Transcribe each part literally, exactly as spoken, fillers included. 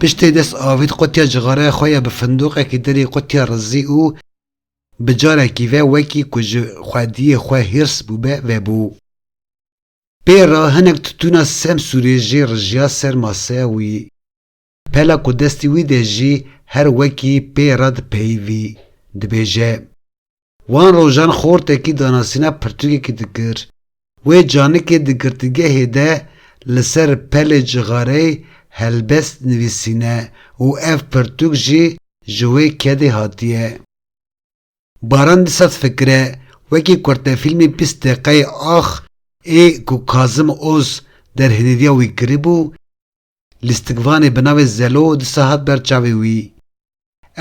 Piştê dest avît qutiya cixareyê xwe ya bi findoqekî derî qutiya rizî û bi carekî ve wekî ku ji xwediyê xwe hêrs bûbe vebû. Pê re hinek tutûna semsûrê jê rijiya ser maseya wî. Pela ku destî wî de jî her wekî pê re dipeyivî, dibêje. Wan rojan xortekî danasîna pirtûkekî dikir. Wê canikê di girtîgehê de li ser pelê cixareyê helbest nivîsîne û ev pirtûk jî ji wê kedê hatiye. Baran dîsa difikire, wekî kurtefîlmê bîst deqeyê Ax ê ku Kazim Oz derhêneriya wî kiribû, lîstikvanê bi navê Zelo dîsa hat ber çavê wî.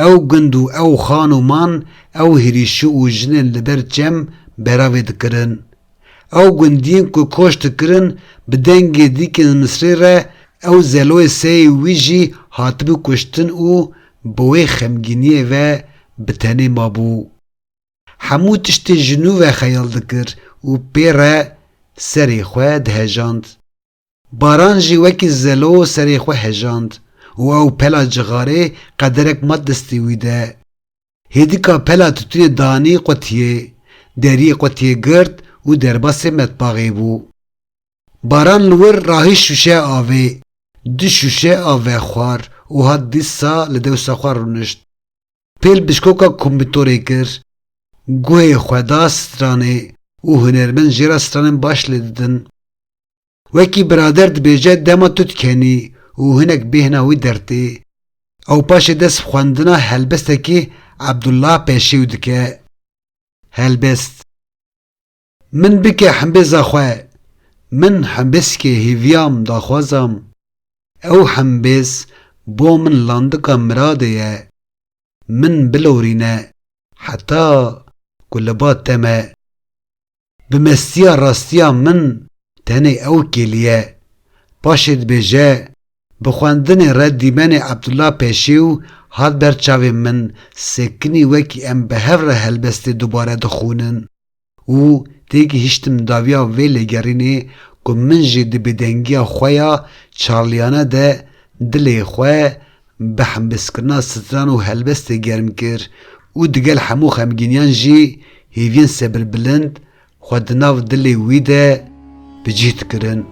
Ew gund û ew xan û man, ew hêrîşû û jinên li ber çem beravê dikirin. Ew gundiyên ku koç dikirin, bi dengê dîkên misrê re ew Zeloyê seyê wî jî hatibû kuştin û bi wê xemgîniyê ve bi tenê mabû. Hemû tiştê ji nû ve xeyal dikir û pê re serê xwe dihejand. Baran jî wekî Zelo serê xwe hejand û ew pela cixarê qederek ma destê wî de. Hêdîka pela tutûnê danî qutiyê, deriyê qutiyê girt û derbasê metbaxê bû. Baran li wir rahî şûşe avê, du şûşe av vexwar û hat dîsa li dewsa xwe rûnişt. Pêl bişkoka komputorê kir, guhê xwe da stranê û hunermend jê re stranên baş lê didin. Wekî birader dibêje dema tu dikenî û hinek bêhna wî dertê. Ew paşê dest bi xwendina helbestekî Ebdullah Peşêw dike. Helbest. Min bike hembêza xwe. Min hembêzkê hêviyam daxwazam. Ew hembêz bo min landika miradê ye. Min bilorîne heta ku li ba te me. Bi mestiya rastiya min tenê ew kêliye. Paşê dibêje, bi xwendinê re dîmenê Ebdullah Peşêw hat ber çavên min, sekinî wekî em bi hev re helbestê dubare dixwînin. Û têgihiştim dawiya vê lêgerînê ku min jî di bêdengiya xwe ya çarliyane de dilê xwe bi hembêzkirina stran û helbestê germ kir û digel hemû xemgîniyan jî hêviyên sebirbilind xwe di nav dilê wî de bi cih dikirin.